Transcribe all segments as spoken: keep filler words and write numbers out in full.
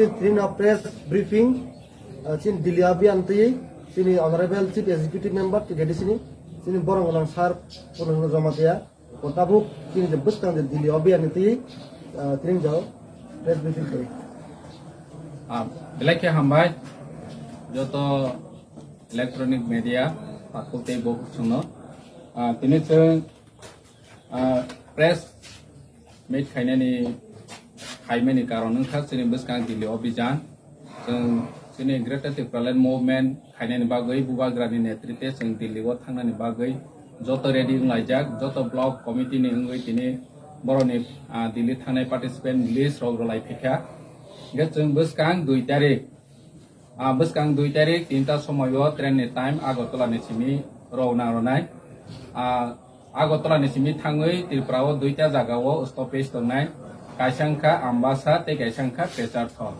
Tini no press briefing, ah, chini Delhi abhiyan twi chini Honorable Chief Executive Member twi D D C ni chini borok nang sir phone no joma tiya. Ko tabuk chini je bwskang je Delhi abhiyan twi, ah, tini jao press briefing kori. Ah, belai khe hambai joto electronic media takhuk tei bukhuk songno. Ah, tini chwng, ah, press meet khainani, khaimani karon wngkha chini bwskang Delhi Abhijan. Chwng chini Greater Tipraland Movement khainani bagwi Bubagrani netritwe chwng Delhi o thangnani bagwi joto ready wnglaijak, joto block committee ni wngwi tini borokni, ah, Delhi thangnai participant list rok rwlai phikha. Hwnkhe chwng bwskang dui tarik, ah, bwskang dui tarik tinta somoio train ni time Agartala ni simi rwna rwnai. Ah, Agartala ni simi thangwi Tripura o duita jaga o stoppage tongnai, kaisa wngkha Ambasa tei kaisa wngkha Pecharthal.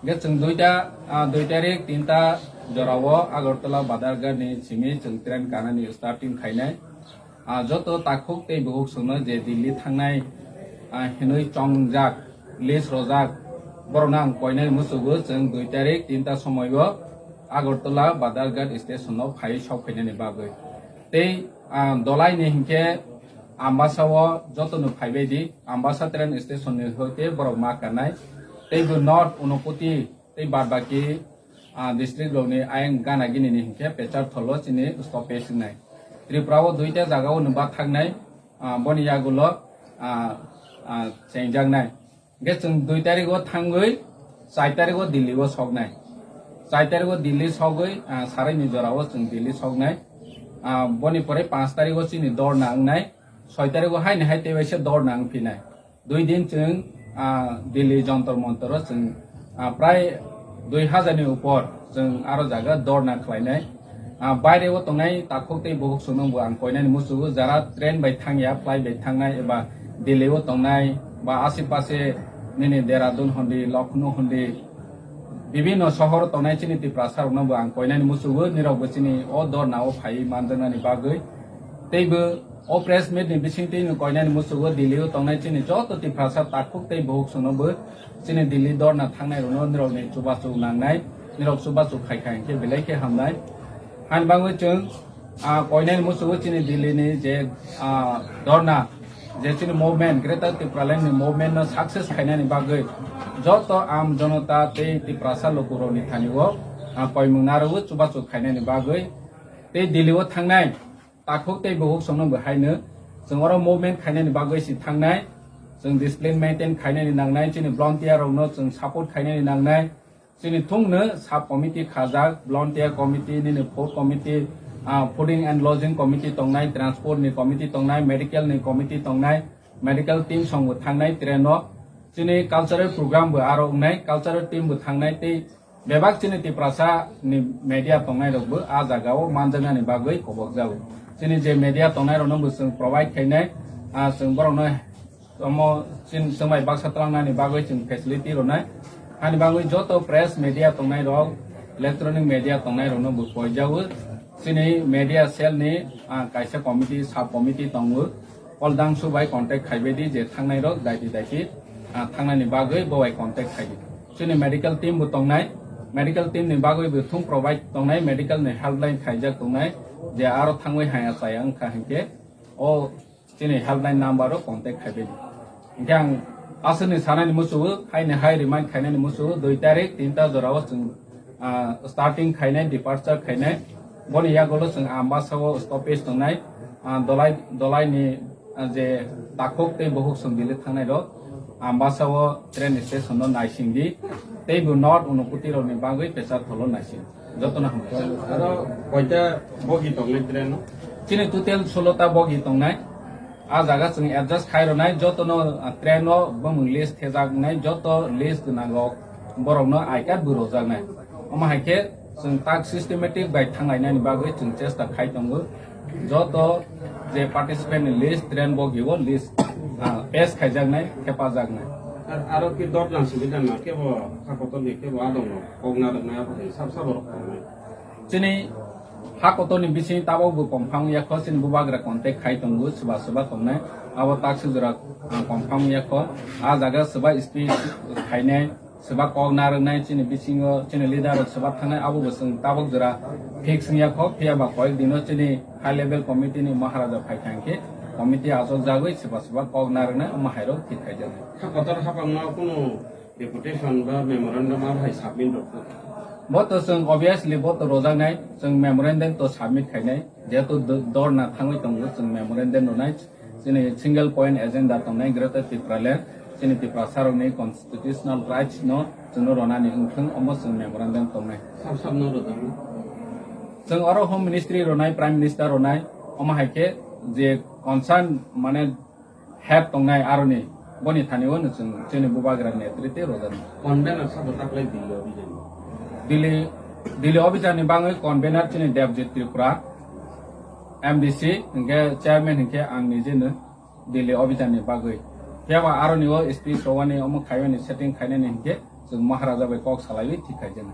Hwnkhe chwng duita, ah, dui tarik tinta jora o Agartala Badharghat ni simi chwng train kanani starting khainai. Ah, joto takhuk tei bukhuk songno je Delhi thangnai, ah, hinwi chongjak, list rojak, borokno ang koinai muchugo chwng dui tarik tinta somoio Agartala Badharghat station o phai sok phainani bagwi. Tei, ah, dolai ni hinkhe Ambasa o jotono phaibai di, Ambasa train station ni hoite borok ma kanai. Tei bo North Unakoti tei bad baki, ah, district rokni ayang gana gini ni hinkhe Pecharthal o chini stoppage wngnai. Tripura o duita jaga o nwba thaknai, ah, boni yagulo, ah, ah, chengjaknai. Hwnkhe chwng dui tarik o thangwi char tarik o Delhi o soknai. Char tarik o Delhi sogwi, ah, sarai ni jora o chwng Delhi soknai. Ah, boni pore panch tarik o chini dorna wngnai. Soi tarik o haini hai tei waisa dorna wngphinai. Dui din chwng, ah, Delhi Jantar Mantar o chwng, ah, prai dui hajar ni upor chwng aro jaga dorna khlainai. Ah, baire o tongnai takhuk tei bukhuk songno bo ang koinani muchugo, jara train bai thangya, flight bai thangnai eba Delhi o tongnai ba ashe pashe nini Dehradun hondi, Lucknow hondi, bibhinno sohor o tongnai chini Tiprasa rokno bo ang koinani muchugo, nirok bo chini o dorna o phaiwi manjaknani bagwi. Tei bo o press meet ni bisingtwi no koinani muchugo Delhi o tongnai chini joto Tiprasa takhuk tei bukhuk songno bo chini Delhi dorna thangnai rokno nirok ni chubachu nangnai, nirok chubachu khai khai hwnkhe belai khe hamnai. Hani bagwi chwng, ah, koinani muchugo chini Delhi ni je, ah, dorna, je chini movement, Greater Tipraland ni movement no success khainani bagwi joto am jonota tei Tiprasa lukurok ni thani o, ah, koimung narwo chubachu khainani bagwi tei Delhi o thangnai takhuk tei bukhuk songno bo haino chwng oro movement khainani bagwi si thangnai, chwng discipline maintain khainani nangnai, chini volunteer rokno chwng support khainani nangnai. Chini thungno sub committee khajak, volunteer committee, nini food committee, ah, fooding and lodging committee tongnai, transport ni committee tongnai, medical ni committee tongnai, medical team song bo thangnai train o. Chini cultural program bo aro wngnai, cultural team bo thangnai tei bebak chini Tiprasa ni media tongnai rok bo a jaga o manjaknani bagwi kobok jago. Chini je media tongnai rokno bo chwng provide khainai, ah, chwng borokno omo chin-, chwng bai baksa twlangnani bagwi chwng facility rwnai. Hani bagwi joto press media tongnai rok, electronic media tongnai rokno bo koijago. Chini media cell ni, ah, kaisa committee, sub committee tongo. Oldangsu bai contact khaibai di je thangnai rok daiti daiti, ah, thangnani bagwi bo bai contact khai di. Chini medical team bo tongnai, medical team ni bagwi bo thung provide tongnai, medical ni helpline khaijak tongnai, je aro thangwi haya chaya wngkha hinkhe o chini helpline number o contact khaibai di. Hinkhe ang aswkni sanani muchugo, haini hai remind khainani muchugo, dui tarik tinta jora o chwng, ah, starting khainai, departure khainai. Boni yagulo chwng Ambasa o stoppage tongnai, ah, Dolai, Dolai ni, ah, je takhuk tei bukhuk chwng Delhi thangnai rok, Ambasa o train station no naising di, tei bo North Unakoti rok ni bagwi Pecharthal o naising. Jotono hambai. Aro koita bogi tongnai train o? Chini total solo ta bogi tongnai. A jaga chwng adjust khai rwnai, jotono, ah, train o bumung list thejak wngnai, joto list gwnang rok borokno I card bo rwjaknai. Omo hai khe chwng tak systematic bai thanglainani bagwi chwng chesta khai tongo. Joto je participant ni list, train bogi o list, ah, pass khaijaknai, thepajaknai. Ar, aro ki dot nang simi dan na kebo hakotor ni kebo adong no kok na rwnai abo hai sab sabo rok tongnai. Chini hakotor ni bising tabok bo confirm yakho, chini bubagra contact khai tongo, swba swba tongnai. Abo taksi jora, ah, confirm yakho. A jaga swba speed khainai. Swbak kok narwknai chini bisingo chini leader rok swbak thangnai, abo bo chwng tabok jora fix wngya kho, phiya ba koyek dino chini high level committee ni Maharaja phai thang khe committee achok jagwi swbak swbak kok narwknai, omo hai rok thik khai jaknai. Kha kotor hapang no kunu deputation ba memorandum ar hai submit rok kho. Bo to chwng obviously bo to rojaknai, chwng memorandum to submit khainai, jehetu do-, dorna thangwi tongo chwng memorandum rwnai. Chini single point agenda tongnai Greater Tipraland, chini Tiprasa rokni constitutional rights no chwngno ronani wngthwng, omo chwng memorandum tongnai. Sab sab no rwjaknai. Chwng oro Home Ministry ronai, Prime Minister ronai, omo hai khe je concern mane head tongnai aroni, boni thani o no chwng chini bubagra netrite rojaknai. Convener sabo taklai Delhi obhijan. Delhi, Delhi obhijan ni bangwi convener chini Debjit Tripura, M D C, hinkhe chairman hinkhe ang nijeno Delhi obhijan ni bagwi. Phiya ba aroni o speech rowani omo khaiyani setting khainani hinkhe chwng Maharaja bai kok salaiwi thik khaijana.